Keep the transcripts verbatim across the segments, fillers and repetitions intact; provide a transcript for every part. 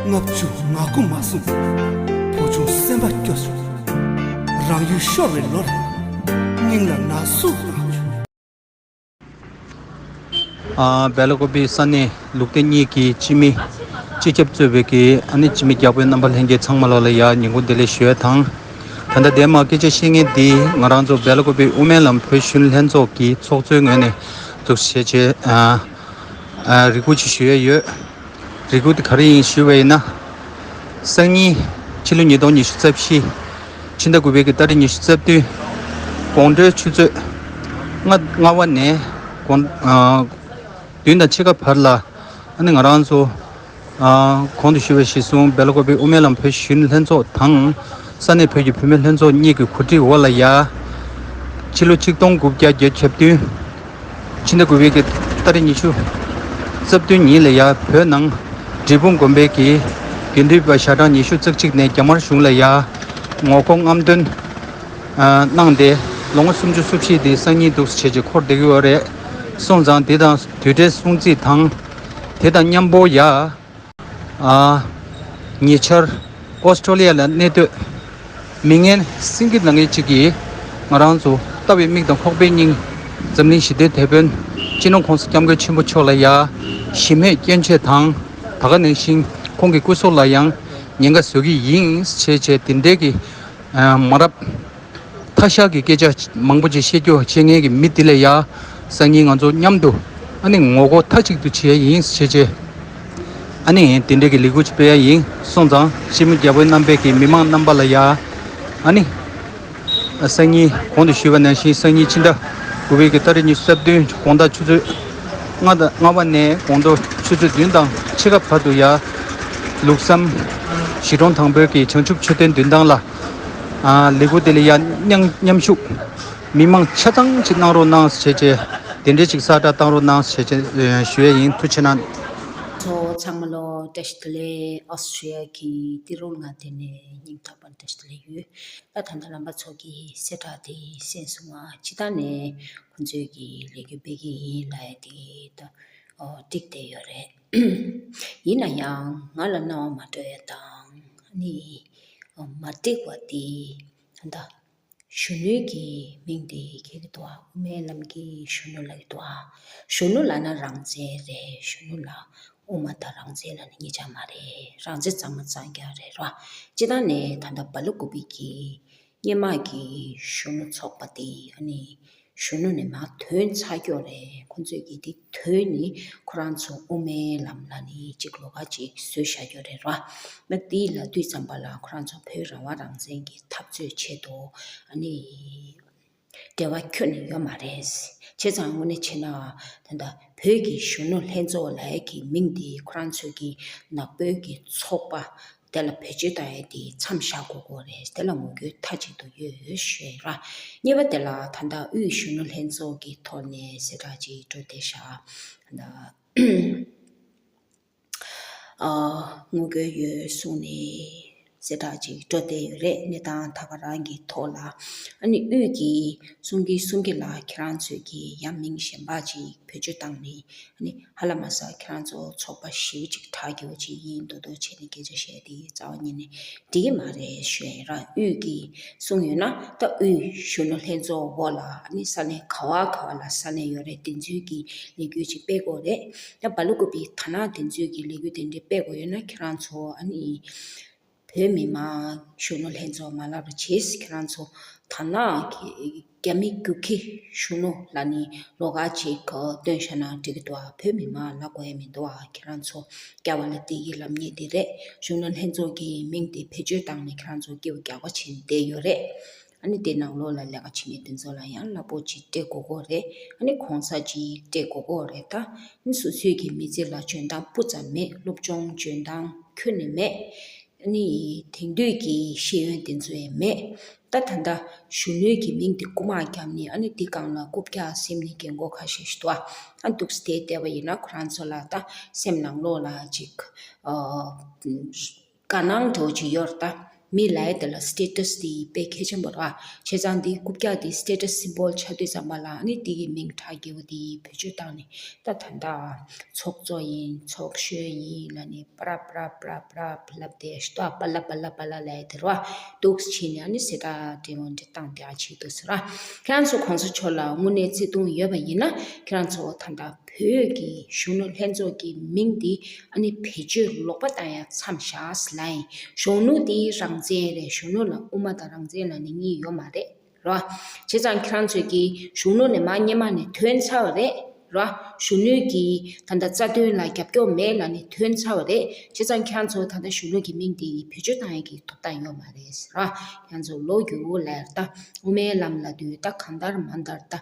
ལྔ་བཅུ་ང་དགུ་མ་སོང་། བུ་ཆུང་སེམས་པ་སྐྱོ་སོང་། རང་ཡུལ་ཤོར་བའི་ལོར། སྙིང་ལ་ན་ཟུག་ལངས་བྱུང་། ཨ། སྦེ་ལ་ཀོ་པི་ས་གནས་ལུགས་བདེ་གཉིས་ཀྱི་སྤྱི་མི། སྤྱི་ཁྱབ་གཙོས་པའི་གི་ཨ་ནི་སྤྱི་མི་རྒྱ་བོད་རྣམ་པ་ལྷན་རྒྱས་ཚང་མ་ལོ་ལ་ཡ་ཉིན་གུང་བདེ་ལེགས་ཞུ་ཡ་དང་། ད་ལྟ་དེ་མ་སྐད་ཆ་བཤད་མཁན་འདི་ང་རང་ཚོ་སྦེ་ལ་ཀོ་པི་དབུ་མའི་ལམ་བོད་གཞོན་ནུ་ལྷན་ཚོགས་ཀྱི་ཚོགས་གཙོའི་ངོས་ནས་འདུག་བྱས་བྱས། ཨ། ཨ། རེ་སྐུལ་ཅིག་ཞུ་ཡ་ཡོད། རེ་སྐུལ་དེ་ག་རེ་ཡིན་ཞུས་པ་ཡིན་ན། སང་ཉིན་ཕྱི་ལོ་ཉིས་སྟོང་ཉི་ཤུ་རྩ་བཞི། ཕྱི་ཟླ་དགུ་པའི་གི་ཏ་རིག་ཉི་ཤུ་རྩ་བདུན། དགོང་དྲོའི་ཆུ་ཚོད་ལྔ་ལྔ་པ་ནས་དགོང་ཨ་བདུན་དང་ཕྱེད་ཀ་བར་ལ། ཨ་ནི་ང་རང་ཚོ་ཨ་གོང་དུ་ཞུས་པ་གཞིར་བཟུང་སྦེ་ལ་ཀོ་པི་དབུ་མའི་ལམ་བོད་གཞོན་ནུ་ལྷན་ཚོགས་དང་། ས་གནས་བོད་ཀྱི་བུད་མེད་ལྷན་ཚོགས་གཉིས་ཀྱི་གོ་སྒྲིག་འོག་ལ་ཡ། ཕྱི་ལོ་ཆིག་སྟོང་དགུ་བརྒྱ་བརྒྱད་ཅུ་གྱ་བདུན། ཕྱི་ཟླ་དགུ་པའི་གི་ཏ་རིག་ཉི་ཤུ་རྩ་བདུན་ཉིན་ལ་ཡ་བོད་ནང་འབྲས་སྤུངས་དགོན་པའི་གི་དགེ་འདུན་པ་ཞལ་གྲངས་ཉི་ཤུ་རྩ་གཅིག་ནས་རྒྱ་དམར་གཞུང་ལ་ཡ་ངོ་རྒོལ་རྔམ་སྟོན་ཨ་གནང་སྟེ། ལོ་ངོ་སུམ་ཅུ་སོ་བཞི་དེ་སང་ཉིན་འདུག་བྱས་རྗེས་འཁོར་བསྡད་ཀྱི་ཡོད་རེད། སོང་ཙང་དེ་དང་དུས་དྲན་སྲུང་བརྩི་དང་། དེ་དང་མཉམ་པོ་ཡ། ཨ། ཉེ་ཆར་ཨོ་སི་ཀྲོ་ལི་ཡ་ལ་གནས་སྡོད་མི་ངན་སེང་གེ་ལ་ངེས་གཅིག་གིས་ང་རང་ཚོ་ལྟ་བའི་མིག་དང་ཁོག་པའི་སྙིང་། འཛམ་གླིང་ཞི་བདེའི་དེད་དཔོན་སྤྱི་ནོར་༸གོང་ས་༸སྐྱབས་མགོན་ཆེན་པོ་མཆོག་ལ་ཡ་ཞི་མོལ་སྐྱོན་བརྗོད་དང་། ད་ག་ནང་བཞིན་ཁོང་གི་སྐུ་སྲོག་ལ་ཡང་ཉེན་ཁ་བཟོ་གི་ཡིན་ཞེས་བྱས་དེ་འདྲའི་གི་ཨ་མ་རབས་ཐ་ཤལ་གྱི་སྐད་ཆ་མང་པོ་ཅིག་བཤད་རྒྱུ་བཤད་མཁན་གྱི་མི་དེ་ལ་ཡ། སང་ཉིན་ང་ཚོ་མཉམ་དུ་ཨ་ནི་ངོ་རྒོལ་མཐའ་གཅིག་ཏུ་བྱེད་ཡ་ཡིན་ཞེས་བྱས། ཨ་ནི་དེ་འདྲའི་གི་ལས་འགུལ་ཅིག་སྤེལ་ཡ་ཡིན། སོང་ཙང་སྤྱི་མི་རྒྱ་བོད་རྣམ་པའི་གི་མི་མང་རྣམ་པ་ལ་ཡ། ཨ་ནི་སང་ཉིན་གོང་དུ་ཞུས་པ་ནང་བཞིན་སང་ཉིན་ཕྱི་ཟླ་དགུ་པའི་གི་ཏ་རིག་ཉི་ཤུ་རྩ་བདུན་དགོང་དག་ཆུ་ཚོད་ལྔ་དང་ལྔ་པ་ནས་དགོང་དྲོ་ཆུ་ཚོད་བདུན་དང་ཕྱེད་ཀ་བར་དུ་ཡ། ལུགས་བསམ་གཞིས་གྲོང་དང་པོའི་གི་བྱང་ཆུབ་མཆོད་རྟེན་མདུན་ཐང་ལ། ཨ། ལས་འགུལ་དེ་ལ་ཡ་མཉམ་མཉམ་ཞུགས་མི་མང་ཆ་ཚང་ཅིག་གནང་རོགས་གནང་ཞེས་བྱས། དེ་འདྲའི་ཅིག་གསལ་བསྒྲགས་བཏང་རོགས་གནང་ཞེས་བྱས་ཞུ་ཡ་ཡིན། ཐུགས་རྗེ་གནང་། ཚོ་ཚང་མ་ལོ་བཀྲ་ཤིས་བདེ་ལེགས། ཨོ་སི་ཀྲི་ཡ་གི་ཏི་རུ་ལ་ང་དེ་ནས་སྙིང་ཐག་པ་ནས་བཀྲ་ཤིས་བདེ་ལེགས་ཡོད། ད་ད་ལྟ་རྣམ་པ་ཚོ་གི་གསལ་བསྒྲགས་དེ་གསན་སོང་ང་། སྤྱིར་བཏང་ནས་ཁོང་ཚོས་ཀྱི་ལས་འགུལ་སྤེལ་གྱི་ཡིན་ལབ་ཡ་དེ་ད་འགྲིག་བསྡད་ཡོད་རེད། ཡིན་ན་ཡང་ང་ལ་སྣང་བ་མ་སྤྲོད་ཡ་དང་ནི་མ་འགྲིག་པ་དེ་ད་ལྟ་གཞོན་ནུའི་གི་མིང་དེ་ཁྱེར་གི་འདུག་ཨ། དབུ་མའི་ལམ་གྱི་གཞོན་ནུ་ལབ་ཀྱི་འདུག་ཨ། གཞོན་ནུ་ལབ་ན་རང་བཙན་རེད། གཞོན་ནུ་ལ་དབུ་མ་དང་རང་བཙན་ལབ་ན་གཉིས་ཆ་མ་རེད། རང་བཙན་གཙང་མ་གཙང་རྐྱང་རེད་ར། སྤྱིར་བཏང་ནས་ད་ལྟ་སྦེ་ལ་ཀོ་པི་གི་སྔོན་མ་གི་གཞོན་ནུ་ཚོགས་པ་དེ་ཨ་ནི་གཞོན་ནུ་ནས་མར་ཐོན་ཚར་ཀྱོག་རེད། ཁོང་ཚོས་ཀྱི་དེ་ཐོན་ནི་ཁོ་རང་ཚོ་དབུ་མའི་ལམ་ལ་ནི་གཅིག་ལོགས་ཀ་གཅིག་བཟོས་བཞག་ཀྱོག་རེད་ར། ན་དེ་ལ་དུས་ཙམ་པ་ལ་ཁོ་རང་ཚོ་བོད་རང་དབང་རང་བཙན་གྱི་འཐབ་རྩོད་ཆེད་དུ་ཨ་ནི་འབྲེལ་བ་ཁྱོན་ནས་ཡོད་མ་རེད། བྱས་ཙང་དངོས་གནས་བྱས་ན་ད་ལྟ་བོད་ཀྱི་གཞོན་ནུ་ལྷན་ཚོགས་ལབ་ཡ་གི་མིང་དེ་ཁོ་རང་ཚོའི་གི་ནག་པོའི་གི་ཚོགས་པ་དེ་ལ་བེད་སྤྱོད་བཏང་ཡས་དེ་མཚམས་བཞག་དགོས་ཀྱི་རེད། དེ་ལ་ངོ་རྒོལ་མཐའ་གཅིག་ཏུ་ཡོད་ཞུ་ཡ་ར། གཉིས་པ་དེ་ལ་ད་ལྟ་དབུས་གཞོན་ནུ་ལྷན་ཚོགས་ཀྱི་ཐོག་ནས་གསལ་བསྒྲགས་ཅིག་འགྲོ་བསྡད་ཤག་ད་ལྟ་ཨ་ངོ་རྒོལ་ཡོད་གསུངས་ནས་གསལ་བསྒྲགས་ཅིག་འགྲོ་བསྡད་ཡོད་རེད། གནས་སྟངས་ད་ག་རང་གི་ཐོག་ལ་ཨ་ནི་དབུས་ཀྱི་གསུང་གི་གསུང་གི་ལ་ཁྱེད་རང་ཚོས་ཀྱི་ཡང་མིང་གཞན་པ་ཅིག་བེད་སྤྱོད་བཏང་ནས་ཨ་ནི་ཧ་ལམ་མ་ཟད་ཁྱེད་རང་ཚོ་ཚོགས་པ་ཞེ་པོ་ཅིག་གྲགས་རྒྱས་པོ་ཅིག་ཡིན་མདོག་མདོག་བྱས་ནས་སྐད་ཆ་བཤད་དེ་རྩ་བ་ཉིད་ནས་འགྲིག་གི་མ་རེད་ཞུ་ཡ་ཡིན་ར། དབུས་ཀྱི་གསུང་ཡོད་ན་ད་དབུས་གཞོན་ནུ་ལྷན་ཚོགས་འོག་ལ་ཨ་ནི་ས་གནས་ག་བ་ག་བ་ལ་ས་གནས་ཡོད་རེད། དེ་ཚོའི་གི་ལས་འགུལ་ཅིག་སྤེལ་དགོས་རེད། ད་སྦེ་ལ་ཀོ་པི་ཐ་ན་དེ་ཚོའི་གི་ལས་འགུལ་དེ་འདྲའི་སྤེལ་དགོས་ཡོད་ན་ཁྱེད་རང་ཚོ་ཨ་ནི་བོད་མི་མང་གཞོན་ནུ་ལྷན་ཚོགས་མ་ལབ་ར་བྱས། ཁྱེད་རང་ཚོ་ད་ནང་གི་རྒྱ་མི་རྒྱུག་ཁྱི་གཞོན་ནུ་ལ་ནི་ལོགས་ཀ་ཅིག་སྟོན་ཤ་ན་འགྲིག་གི་འདུག་ཨ། བོད་མི་མང་ལབ་དགོས་ཡ་མི་འདུག་ཨ། ཁྱེད་རང་ཚོ་སྐྱ་བ་ལ་དེ་གི་ལབ་མཁན་དེ་རེད། གཞོན་ནུ་ལྷན་ཚོགས་ཀྱི་མིང་དེ་བེད་སྤྱོད་བཏང་ནས་ཁྱེད་རང་ཚོ་སྐྱིད་པོ་རྒྱག་པ་བྱེད་བསྡད་ཡོད་རེད། ཨ་ནི་དེ་ནང་ལོགས་ལ་ལས་ཀ་བྱེད་མཁན་དེ་ཚོ་ལ་ཡང་རླབས་པོ་ཅིག་སྤྲད་དགོས་ཀྱི་རེད། ཨ་ནི་གོང་ས་ཅིག་སྤྲད་དགོས་ཀྱི་རེད། ད་ཨ་ནི་སོ་སོའི་གི་མི་ཚེ་ལ་འཇོན་ཐང་སྤུ་ཙམ་མེད། སློབ་སྦྱོང་འཇོན་ཐང་ཁྱོན་ནས་མེད། ཨ་ནི་དེང་དུས་ཀྱི་ཤེས་ཡོན་དེ་ཚོ་ཡང་མེད། ད་ད་ལྟ་གཞོན་ནུའི་གི་མིང་དེ་རྐུ་མ་བརྒྱབ་ནས་ཨ་ནི་དེ་སྒང་ལ་རྐུབ་བཀྱག་ཟིན་ནས་རྒན་གོག་ཁ་ཤས་ཤིག་འདུག་ཨ། ཨ་འདུག་སེ་བལྟས་པ་ཡིན་ན་ཁོ་རང་ཚོ་ལ་ད་སེམས་ནང་ལོགས་ལ་ཅིག་ཨ་དགའ་སྣང་འདྲ་བོ་ཅིག་ཡོད་རེད་ད། མི་ལབ་ཡ་དེ་ལ་སི་ཊེ་ཊས་དེ་དཔེ་གལ་ཆེན་པོ་རེད་བ། བྱས་ཙང་དེ་རྐུབ་བཀྱག་དེ་སི་ཊེ་ཊས་སིམ་བོལ་ཆགས་དུས་ཙམ་པ་ལ་ཨ་ནི་དེ་གི་མིང་གྲགས་རྒྱས་པོ་དེ་བེད་སྤྱོད་བཏང་ནས་ད་ད་ལྟ་ཚོགས་གཙོ་ཡིན་ཚོགས་གཞོན་ཡིན་ལབ་ནས་པ་ར་པ་ར་པ་ར་པ་ར་ལབ་དེ་ཤ་པ་ལ་པ་ལ་པ་ལ་ལབ་ཡ་དེ་རེད་བ། འདུག་སེ་བྱས་ནས་ཨ་ནི་སེ་ད་འབྲི་འོང་འབྲི་སྟངས་དེ་ཨ་བྱེད་འདུག་ཟེར་བ། ཁྱེད་རང་ཚོ་གོང་ས་མཆོག་ལ་དངོས་གནས་བརྩེ་དུང་ཡོད་པ་ཡིན་ན་ཁྱེད་རང་ཚོ་ད་ལྟ་བོད་ཀྱི་གཞོན་ནུ་ལྷན་ཚོགས་ཀྱི་མིང་འདི་ཨ་ནི་བེད་སྤྱོད་ལོག་པ་བཏང་ཡ་མཚམས་བཞག་ཟེར་ལབ་ཡིན། གཞོན་ནུ་འདི་རང་བཙན་རེད། གཞོན་ནུ་ལ་དབུ་མ་དང་རང་བཙན་ལབ་ནི་གཉིས་ཡོད་མ་རེད། རོ། བྱས་ཙང་ཁྱེད་རང་ཚོས་ཀྱི་གཞོན་ནུ་ནས་མར་སྔོན་མ་ནས་ཐོན་ཚར་བ་རེད། རོ། གཞོན་ནུའི་གི་ད་ལྟ་རྩ་དོན་ལ་རྒྱབ་སྐྱོར་མེད་ལབ་ནས་ཐོན་ཚར་བ་རེད། བྱས་ཙང་ཁྱེད་རང་ཚོ་ད་ལྟ་གཞོན་ནུ་གི་མིང་དེ་བེད་སྤྱོད་བཏང་ཡས་ཀྱི་ཐོབ་ཐང་ཡོད་མ་རེད། རོ། ཁྱེད་རང་ཚོ་ལོ་རྒྱུས་ལ་ད་དབུ་མའི་ལམ་ལབ་དུས་ད་གང་ལྟར་མ་ལྟར་ད་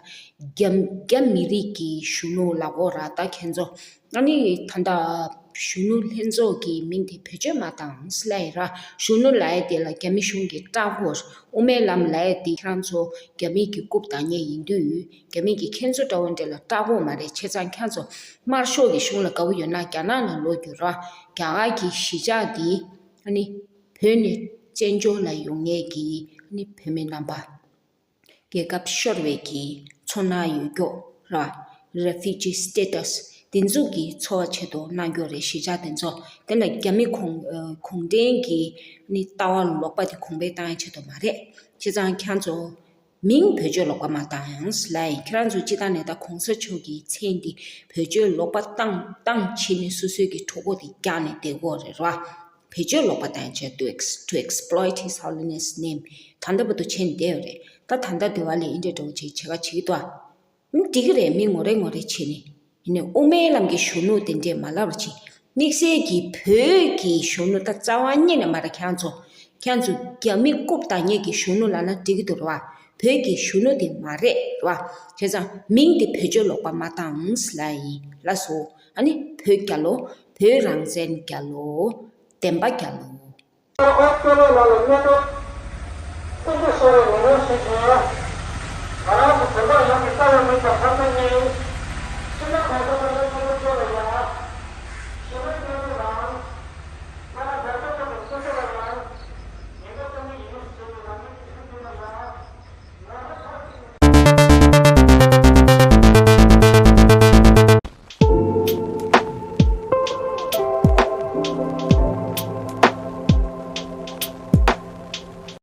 རྒྱ་རྒྱ་མི་རིགས་ཀྱི་གཞོན་ནུ་ལབ་དགོས་ར། ད་ཁྱེད་ཚོ་ཨ་ནི་ད་ལྟ་གཞོན་ནུ་ལྷན་ཚོགས་ཀྱི་མིང་དེ་བེད་སྤྱོད་མ་བཏང་ཟེར་ལབ་ཡིན་ར། གཞོན་ནུ་ལབ་ཡ་དེ་ལ་རྒྱ་མི་གཞུང་གིས་སྐྲག་གོ། དབུ་མའི་ལམ་ལབ་ཡ་དེ་ཁྱེད་རང་ཚོ་རྒྱ་མི་གི་རྐུབ་བཏང་མཁན་ཡིན་དུས་རྒྱ་མི་གི་ཁྱེད་ཚོ་འདྲ་བོ་འདྲ་ལ་སྐྲག་གོ་མ་རེད། བྱས་ཙང་ཁྱེད་ཚོ་དམར་ཤོག་གི་གཞུང་ལ་དགའ་བོ་ཡོད་ན་རྒྱ་ནག་ལ་ལོག་རྒྱུ་ར། རྒྱ་གར་གྱི་གཞིས་ཆགས་དེ་ཨ་ནི་བོད་ནས་བཙན་བྱོལ་ལ་ཡོང་མཁན་གྱི་ཨ་ནི་བོད་མི་རྣམ་པ། རྒྱལ་ཁབ་ཤོར་བའི་གི་འཚོ་སྣང་ཡོད་མཁན་ར། Refugee status དེ་ཚོ་གི་འཚོ་བ་ཆེད་དུ་གནང་རྒྱུ་རེད། གཞིས་ཆགས་དེ་ཚོ་དེ་ལ་རྒྱ་མི་གུང་གུང་ཁྲན་གྱི་ནི་ལྟ་བ་ལོག་པ་དེ་གོང་འཕེལ་བཏང་ཡ་ཆེད་དུ་མ་རེད། བྱས་ཙང་ཁྱེད་ཚོ་མིང་བེད་སྤྱོད་ལོག་པ་མ་བཏང་ཡང་ལ་ཡིན། ཁྱེད་རང་ཚོ་སྤྱི་བཏང་ནས་ད་གོང་ས་མཆོག་གི་མཚན་འདི་བེད་སྤྱོད་ལོག་པ་བཏང་བཏང་བྱས་ནས་སོ་སོའི་གི་གྲོད་ཁོག་དེ་རྒྱག་ནས་བསྡད་དགོས་རེད་ར། བེད་སྤྱོད་ལོག་པ་བཏང་བྱས་to ex- to exploit His Holiness name ད་ལྟ་བར་དུ་བྱས་ནས་བསྡད་ཡོད་རེད། ད་ད་ལྟ་དེ་བ་ལས་ཨིན་འདྲ་འདྲ་བོ་བྱས་བྱེད་ཁ་བྱེད་ཀྱི་འདུག་ཨ། ཨུམ་འགྲིག་གི་རེད། མི་ངོ་རེ་ངོ་རེ་བྱས་ནས་ཡིན་ནའི་དབུ་མའི་ལམ་གྱི་གཞོན་ནུ་དེ་འདྲས་མ་ལབ་ར་བྱས། དམིགས་བསལ་གྱི་བོད་ཀྱི་གཞོན་ནུ་ད་རྩ་བ་ཉིད་ནས་མ་རེད། ཁྱེད་རང་ཚོ་ཁྱེད་རང་ཚོ་རྒྱ་མི་རྐུབ་བཏང་མཁན་གྱི་གཞོན་ནུ་ལབ་ན་འགྲིག་གི་འདུག་ར་བ། བོད་ཀྱི་གཞོན་ནུ་དེ་མ་རེད་ར་བ། བྱས་ཙང་མིང་དེ་བེད་སྤྱོད་ལོག་པ་མ་བཏང་ལ་ཡིན་ལ་སོ། ཨ་ནི་བོད་རྒྱལ་ལོ། བོད་རང་བཙན་རྒྱལ་ལོ། བདེན་པ་རྒྱལ་ལོ།